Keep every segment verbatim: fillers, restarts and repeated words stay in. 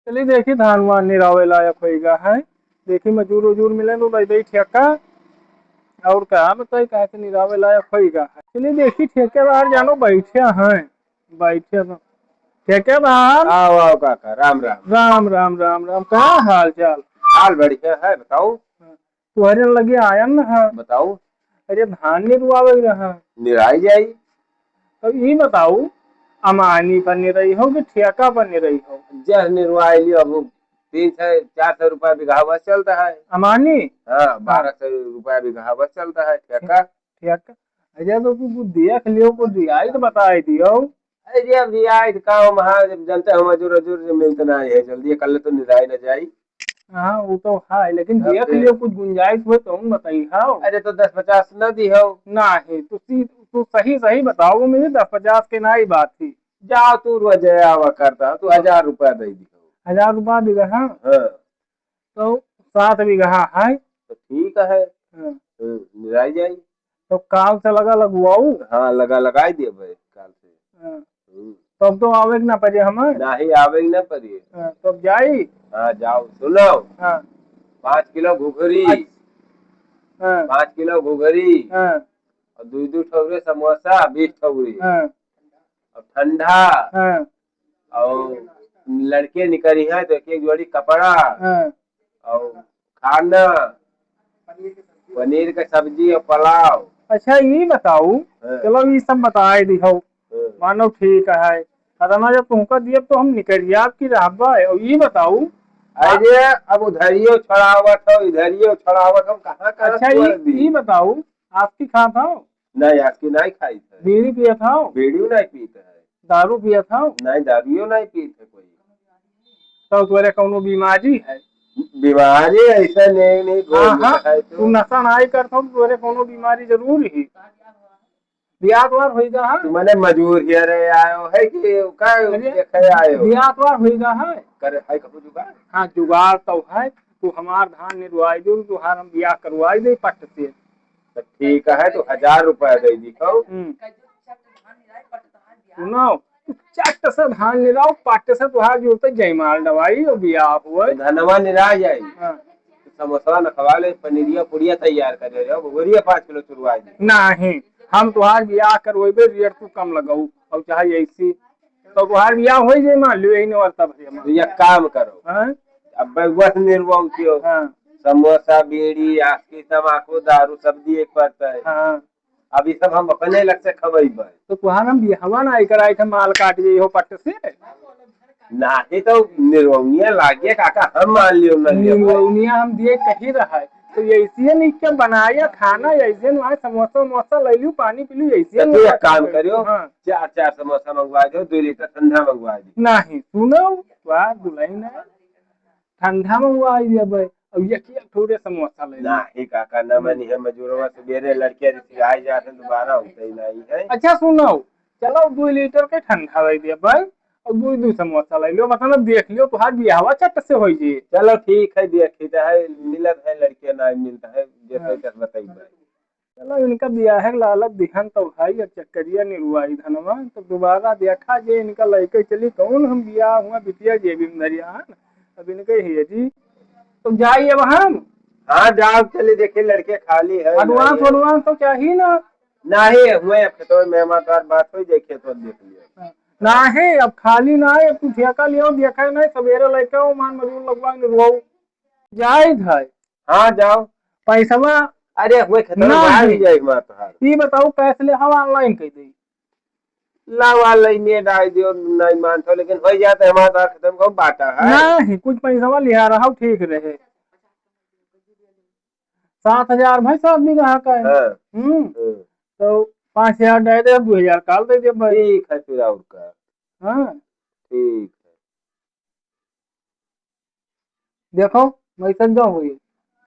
चली देखी, धान वान निरावे लायक होइगा है। देखी, मजूर उजूर मिले तो दे दे ठेका। और का बताई, काहे से निरावे लायक होइगा है। चली देखी, ठेकेदार जानो बैठे हैं, बैठे हैं। ठेकेदार। आओ, आओ काका, राम राम। राम, राम, राम, राम। का हाल चाल? हाल बढ़िया है, बताओ। हाँ। तुहरे लगे आयन न हा। बताओ। अरे, धान निरवावे रहा। निराई जाई। तब ई बताऊ, अमानी पर निरई हो कि ठेका पर निरई हो? जस निरवाई लियो, अब तीन सौ, चार सौ रुपया बीघा बस चलता है। अमानी? हाँ, हाँ। बारह सौ रुपया बीघा बस चलता है, ठेका। ठेका। अरे, तो तू, तू देख लियो, को दियाई तो बताई दियो। अरे, अब रियायत का हम, हाँ, जब जनते हम मजूर, मजूर से मिलते ना है जल्दी, कल तो निराई ना जाई। हाँ, वो तो है, लेकिन अब देख दे- लियो, कुछ गुंजाइश हो तो हम बताई, हाँ। अरे, तो दस पचास ना दी हो। नहीं, तू सी-, तू सही, सही बताओ, मेरी दस पचास के ना ही बात थी। जाओ, तू रोज आवा करता, तू हजार रुपया दे दी हो। हजार रुपया दी, हाँ। हाँ। तो सात बीघा है। तो ठीक है। हाँ। हम्म, निराई जाई। तो काल से लगा लगवाऊ? हाँ, लगा लगाई दिए भाई, काल से। हाँ। हम्म। तब तो आवे के ना पड़े हमें? नहीं, आवे के ना पड़े। हाँ, तब जाई? हाँ, जाओ। सुनो। हाँ। पाँच किलो घुघरी। अच्छा। हाँ। पाँच किलो घुघरी। हाँ। और दू दू ठौरे समोसा, बीस ठौरे। हाँ। और ठंडा। हाँ। और लड़के निकरी हैं तो एक एक जोड़ी कपड़ा। हाँ। और खाना, पनीर के सब्जी और पुलाव। अच्छा, ये बताऊ, हाँ। चलो, ये सब बताए दी हो, हाँ। मानो ठीक है। अतना जब तुमका दिए तो हम निकरिया की रहबा है। और ये बताऊ, अरे, अब उधरियो छड़ावत हो, इधरियो छड़ावत हो, कहाँ, कहाँ अच्छा, छोड़ ये, दी? ये बताऊ, आस्की खात हो? नहीं, आस्की नहीं खाई थे। बीड़ी पियत हो? बीड़ियो नहीं पीते हैं। दारू पियत हो? नहीं, दारूयो नहीं पीते कोई। तो तोरे कौनो बीमारी है? बीमारी ऐसा नहीं, नहीं, हाँ, गोल हाँ, है तो। तू नशा नहीं करत हो, तोरे कौनो बीमारी जरूर ही। बियाह द्वार होइगा, हाँ? तू मने मजूर हिया रे आयो है कि का अरे, देखे आयो? बियाह द्वार होइगा, हाँ? करे, है कबू जुगाड़? हाँ, जुगाड़ तो है। तू हमार धान निरवाई दे, तुहार हम बियाह करवाई दे पट से। तो ठीक है, तो हजार रुपया दे दी कहो। हम्म। सुनो, तू चट से धान निराओ, पट से तुहार जुड़ते जयमाल दवाई और बियाह हुए। तो धनवा निरा जाई। हाँ। तो समोसवा न खवा ले, पनीरिया पुड़िया तैयार कर दे रहे हो, घुघरिया पाँच किलो चुरवा दे। नहीं, हम तुहार बियाह करवेबे, रेट तू कम लगाऊ, और चाहे ऐसी, तो तुहार बियाह हो जाए, मान लो यही नवर तब है, मान। तो एक काम करो। हाँ? अब बस निरवाऊ क्यों? हाँ। समोसा, बीड़ी, आस्की, तमाकू, दारू सब दिए के पड़ता है। हाँ। अब ये सब हम अपने लग से खबई बा। तो तुहार हम बियाहवा ना आई कराई थे, माल काट गई हो पट से। नाही तो निरवनिया लागे काका, हम मान लियो ना लियो भाई। निरवनिया हम दिए कही रहा है। तो ये इसी नहीं क्या बनाया खाना, ऐसे ना समोसा वमोसा ले लियो, पानी पी लियो, ऐसे तो ना तू एक काम करियो, हाँ। चार चार समोसा मंगवा दो, दो लीटर ठंडा मंगवा दो। नहीं, सुनो, वाह दुल्हन है, ठंडा मंगवा दिया भाई, अब एक एक ठोरे समोसा ले लियो। नाही काका, ना मनी है, मजूरवा सबेरे लड़के रिसियाई जात हैं, दोबारा होते ही नहीं है। अच्छा सुनो, चलो दो लीटर के ठंडा ले दिया भाई, और दो दो समोसा ले लियो, मतलब देख लियो, तुहार बियाहवा चट से होई जी। चलो ठीक है, देखी तो है, मिलत है लड़के, ना मिलता है, जैसे हाँ। जस बताई भाई। चलो, इनका बियाह के लालच दिहन तो भाई, अब चक्करिया निरुआई धनवा, तो दोबारा देखा जे इनका लइके चली, कौन हम बियाह हुआ बिटिया जेबी में धरिया है ना। अब इनके हे जी, तो जाई अब हम। हाँ, जाओ, चली देखी लड़के खाली है, advance नहीं है। Advance तो चाहिए ना। नहीं, हुए अब खेतों में हमारे साथ बात हुई, जे खेत देख लियो। नहीं, अब खाली ना है, अब तू ठेका लियो, देखा नहीं, सबेरे लइके वो मान मजूर लगवा निरुआऊ। जाई भाई। हाँ, जाओ। पैसवा अरे, हुए खेतवा ना बाहर है। ही जाए के बात है। ई बताओ, cash ले हम online कह दे? लावा, online डाल दियो, नहीं मानतो, लेकिन हो जाता है, हमारा तो खत्म को बाटा है। नहीं, कुछ पैसवा लिया रहा, ठीक रहे। सात हजार भाई, सात बीघा का है। हाँ। हम्म। हम्म। तो पाँच हजार दे दे, दो हजार काल दे दे भाई। ठीक है, फिर और का। हाँ। ठीक है। देखो, message दो हुई।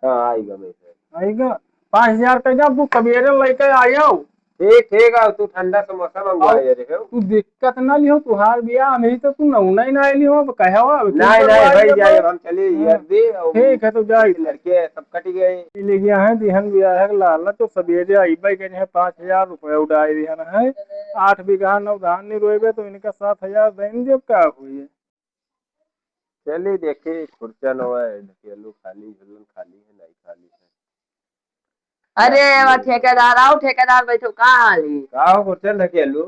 हाँ, आएगा message। आएगा। पाँच हजार का जब तू सबेरे लेके आयो। ठीक, ठीक है, तू ठंडा समोसा मंगवा और ले रहे हो। तू दिक्कत ना लियो, तुहार बियाह में ही तो तू नौना ही ना लियो, अब कहे हो, अब नहीं, तुम नहीं, करवा भाई, दिया जाए, भाई। हम चले, हाँ। यार दे, और ठीक है, तो जाए। लड़के सब कट गए। ले गया है, दिहन बियाह है, लालच तो सबेरे आइबे करे है, पाँच हजार रुपये उड़ाए दिहन है। आठ बीघा नौ धान नहीं रोएबे, तो इनका सात हजार देन देब, का हुई? चली देखी, खुर्चन होए, ढकेलू खाली, झुलन खाली है, नहीं खाली है। अरे, वा ठेकेदार, आओ ठेकेदार, बैठो, का हाल है? का हो खुर्चन ढकेलू?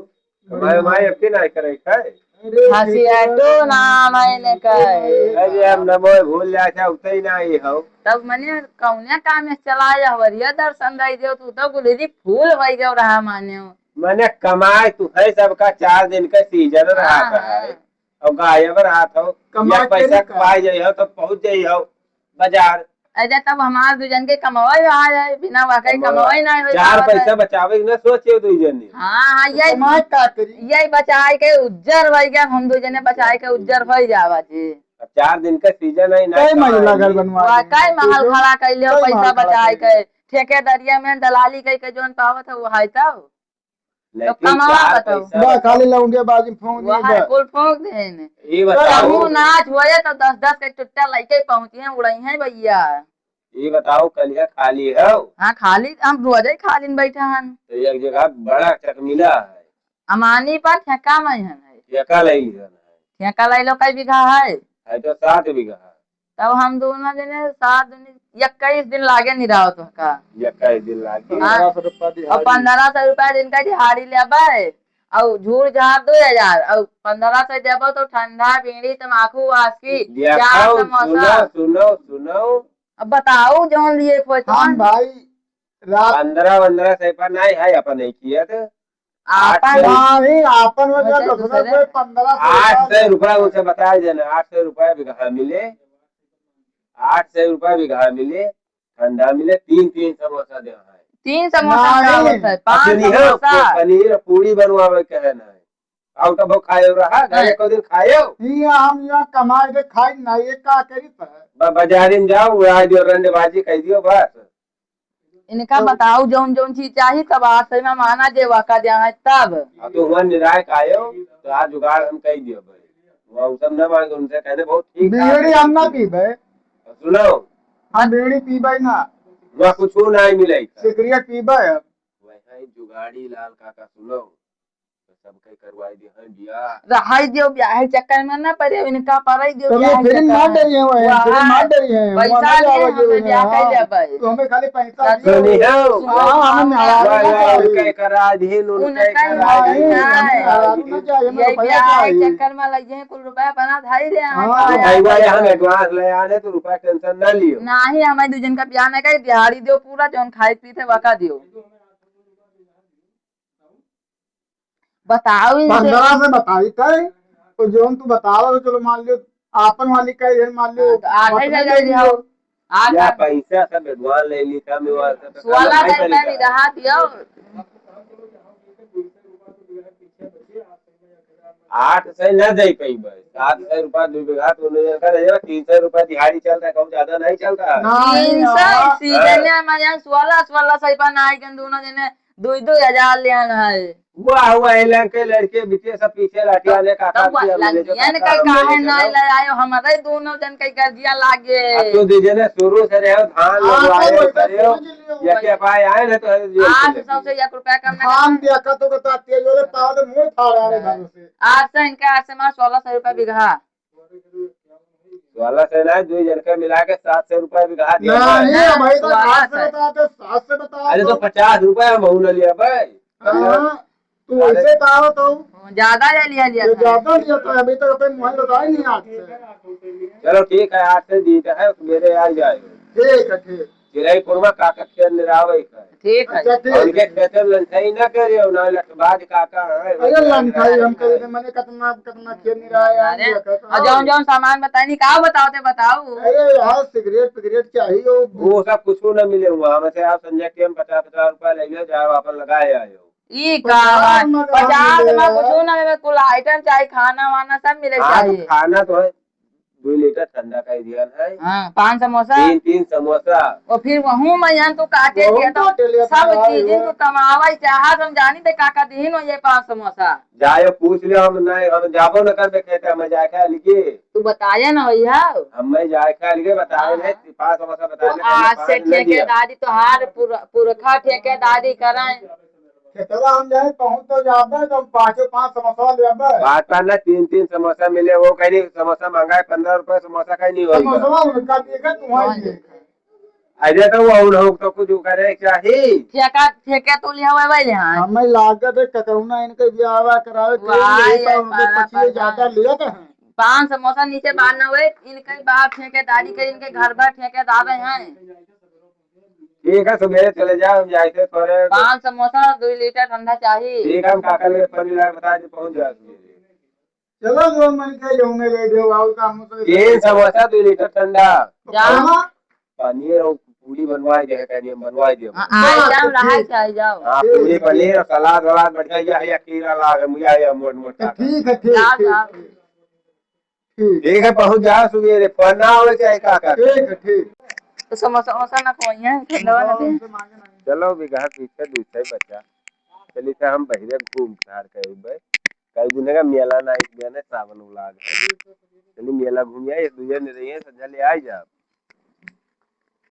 कमाई वमाई अब की नहीं करे, खाए? अरे, हंसी है तो ना, मैंने कहे। अरे, हम नमो भूल जाए, उतई नहीं हो। तब मने कौने काम में चला जा, हवरिया दर्शन दे दियो, तू तो गुलरी फूल हो गयो रहा माने। मने कमाए तू है, सबका चार दिन का सीजन रहा हाँ, है। हाँ। और गायब रहत हो, कमाए एक पैसा के का? पाए जाइ हो तो पहुँच जाइ हो बाजार। अरे तब हमार दू जन के कमावे आ जाए, बिना वाकई कमाए। कमावे ना होई चार पावत है। पैसा बचावे के ना सोचे दू जने। हाँ, हाँ, यही कमाए का करी? यही बचाए के उज्जर हो गया, हम दू जने बचाए के उज्जर हो जावा जी। अब चार दिन का सीजन है ना, कई महल कमाए लागल नहीं। बनवा वाकई महल खड़ा कैले हो, कई पैसा महल खड़ा बचाए कैले। के। ठेकेदारिया में दलाली कई के जोन पावत है वो है तब। तो लेकिन कमावा चार बताओ। पैसा बा, खाली लौंडिया बाजी फूंक दी वहाँ बा। कुल फूंक देन। ये बताओ। कहूँ नाच होए तो दस दस के चुट्टा लइके पहुँची हैं, उड़ई हैं भैया। ये बताओ, कलिया खाली है? हाँ, खाली, हम रोजे ही खाली में बैठा हन। तो एक जगह बड़ा चकमिला है। अमानी पर ठेका में हन है। ठेका ले लिया है। ठेका ले लो, कई बीघा है? है तो सात बीघा है। तब हम दोनों जने सात दिन, इक्कीस दिन लागे निरावत का। इक्कीस दिन लागे। हाँ। पन्द्रह सौ रुपया दिहाड़ी। और पन्द्रह सौ रुपया दिन का दिहाड़ी लेबे, और झूर झार दो हजार, और पन्द्रह सौ देबो तो ठंडा, बीड़ी, तमाकू, वास्की, देखो, चार समोसा। सुनो, सुनो, सुनो। अब बताओ, जौन लिए खोए तो। हम भाई, रात पन्द्रह, पन्द्रह सौ पर नहीं है, अपन नहीं किया तो। आपन आठ सौ। नहीं, आपन हो जाए, वैसे दूसरा दूसरे कोई पन्द्रह सौ आठ सौ रुपया। रुपया उनसे बताए देना, आठ सौ रुपया बीघा मिले, आठ सौ रुपया बीघा मिले, ठंडा मिले, तीन, तीन समोसा दे है। तीन समोसा नहीं। का होता है? पाँच अपनी है, समोसा। पनीर पूरी बनवावे के है ना। आउट ऑफ खाए रहा, घर हाँ। एको दिन खाए। हियाँ हम यहाँ कमा के खाई ना, ये का करी पर? ब-, बाजारे में जाओ, उड़ा दियो, रंडेबाजी कर दियो, बस। इनका तो बताओ, जौन जौन चीज चाही, तब आठ सौ में माना जे वाका द्या है, तब। अब तो हुआ निराय का आयो, तो आज जुगाड़ हम कह दियो भाई। वह उ सब ना मांगे, उनसे कहने बहुत ठीक ठाक बीड़ी है। हम ना पीबे। सुनो। हम बीड़ी पीबे ना। वह कुछ नहीं मिले। सिगरेट पीबे। वही जुगाड़ी लाल काका, सुनो। सबके करवाई दे हैं बियाह। रहाई दियो, ब्याह के चक्कर में ना पड़े, इनका पड़ाई दियो, तब ये ब्याह के फिल्म चक्कर ना में। डरी है, वही वाह। फिल्म ना डरी है, पैसा वहाँ ना लिए जाओ हमें, जो ब्याह है। कर लेबै। तो हमें खाली पैसा कर दियो। सुनी हो। हाँ, हमें नाराज वाह, नहीं वाह, करो। उनके करा दीन, उनके उनका करा नहीं, दीन। हमें नाराज ना जाए, हमें ये रुपया ब्याह के चाहिए। चक्कर में लगे हैं, कुल रुपया बना धाई दे, हाँ। हमें तो भाई, भाई, हम advance ले आने, तो रुपया tension ना लियो। नहीं, हमें दू जन का ब्याह ना करे, दिहाड़ी दियो पूरा, जौन खाए पीते वका दियो। बताओ इनसे। पन्द्रह से बताई तय, तो जौन तू बतावा तो चलो मान लियो, आपन वाली का ये मान लियो, हाँ, तो आठ ही अपने हजार ले लियो। दियो। आठ या हजार। पैसा सब एडवांस ले ली, कम एडवांस सब सोलह सौ रुपया बीघा दियो। आठ सौ ना दे पाई भाई, सात सौ रुपया दो बीघा तो नहीं चलता रहेगा, तीन सौ रुपया दिहाड़ी चलता है, कम ज्यादा नहीं चलता है। नहीं, तीन सौ, हाँ। सीजन में यहाँ सोलह, सोलह सौ पर ना आई, दोनों जने दुई दुई हजार लेन है। वाह, वाह, ये लड़के, लड़के बीचे सब पीछे लाठी तो वाले का तब काम किया, लंगियन के काहे ना ले आयो, हमारे दोनों जन के गर्जिया लागे। अब तो दीजिए ना, शुरू से रहे हो, धान हाँ, लगवाए तो हो, वही करे हो, तो ये क्या पाए आए ना तो है, ये आठ सौ से एक रुपया कम ना धान करना। देखा तो कहता तेल वाले पावले मुंह फाड़ रहा है धान से। आठ सौ इनके, आठ सौ मार सोलह सौ रुपया बीघा। वाला से ना, दो जन के मिला के सात सौ रुपया बीघा दिया नहीं, है। भाई, तो सोलह सात से सौ। बता दे, सात से बता अरे, तो दो। पचास रुपया हम बहु न लिया भाई। हाँ, तू अरे। ऐसे कहा तो। ज्यादा ले लिया, लिया ये था। ज्यादा लिया था, अभी तक अपने मुँह बताया नहीं आज से। चलो, ठीक है, आज से जीत है, मेरे आ जाए। ठीक है, ठीक। चिरई कुरमा काका खेत निरावे का है। ठीक है। अच्छा, ठीक। उनके खेते में लंठाई ना करे, और ना लठबाज काका है। अरे लंठाई हम करे थे, मने कतना, कतना खेत निरावे अरे, आए हैं, और जौन, जौन सामान बताई नहीं, का बताओ ते बताओ। अरे यार, सिगरेट, पिगरेट चाहिए हो। वो सब कुछ ना मिले हुआ, हमसे आप संजय के हम पचास पचास रुपया ले लियो, जाओ अपन लगाए आयो। ई का पचास में कहाँ पचास मिले में यार? कुछ ना मिले, कुल item चाहे खाना वाना सब मिले हाँ, तो चाहिए। खाना तो है। दो लीटर ठंडा का दिया है। हाँ, पान समोसा। तीन, तीन समोसा। और फिर वहू में यहाँ तो काटे बहुत दिया तो काटे लिया सब था, चीजें वो। तो कमावा ही चाहा, हम जानी थे काका दीन हो ये पान समोसा। जाए पूछ लियो, हम नहीं, हम जाबो न करबे खेते, हम जाए खा लिखे। तू बताया ना भैया। हम मैं जाए खा लिखे, बताए हाँ। नहीं, पान समोसा बताए तो नहीं, आज से पान न दिया। ठेकेदारी तो हार पुर-, पुरखा ठेकेदारी कराए। खेतवा हम जाए, पहुँच तो जाबे, तो हम पाँचों पाँच समोसा लेबे। बात बा ना, तीन तीन समोसा मिले, वो कहीं नहीं, समोसा महंगा है, पन्द्रह रुपए समोसा कहीं नहीं होई। समोसा उनका देखा, तुम्हारी देखा। अरे तो वो उन लोग तो कुछ करे चाहिए। ठेका, ठेके तू लिया हुआ भाई यहाँ। हमें लागत है कतौना इनके ब्याह करावे के वाह, लिए, ये तो उनके बारह पछिए ज्यादा लेत हैं। पाँच समोसा नीचे बाहर न हुए, इनके बाहर ठेकेदारी के, इनके घर भर ठेकेदार हैं। ठीक है, सुबह चले जाओ, हम जाए थे थोड़े। पाँच समोसा, दो लीटर ठंडा चाहिए। ठीक है, हम काका लगे पनीर लाके बता दे, पहुँच जाओ सुबह। चलो, जो मन के जो में ले दो, और काम तो तीन समोसा, दो लीटर ठंडा। जा। हाँ। पनीर और पूरी बनवाई दे, कहनी हम बनवाई दे। हाँ, आई जाओ, ठीक। रहाई के आई जाओ। हाँ, पूरी पनीर और सलाद वलाद बढ़िया, या, या खीरा ला, या, या मोट मोट तो काका। ठीक है, ठीक, जाओ, ठीक, जाओ। ठीक। ठीक है, पहुँच जाओ सुबेरे, फोन ना आवे चाहे का कर। ठीक है, ठीक। तो समोसा वमोसा ना खोइए, ठंडा वाला दे। चलो, बिगहा पीछे दूसरे बच्चा। चली तो हम बहिरे घूम ठार के अइबे। कई दिन का मेला ना, एक दिन है सावन उलाग है। चली मेला घूम आए, एक दो जने रहिए, संझा ले आई जा।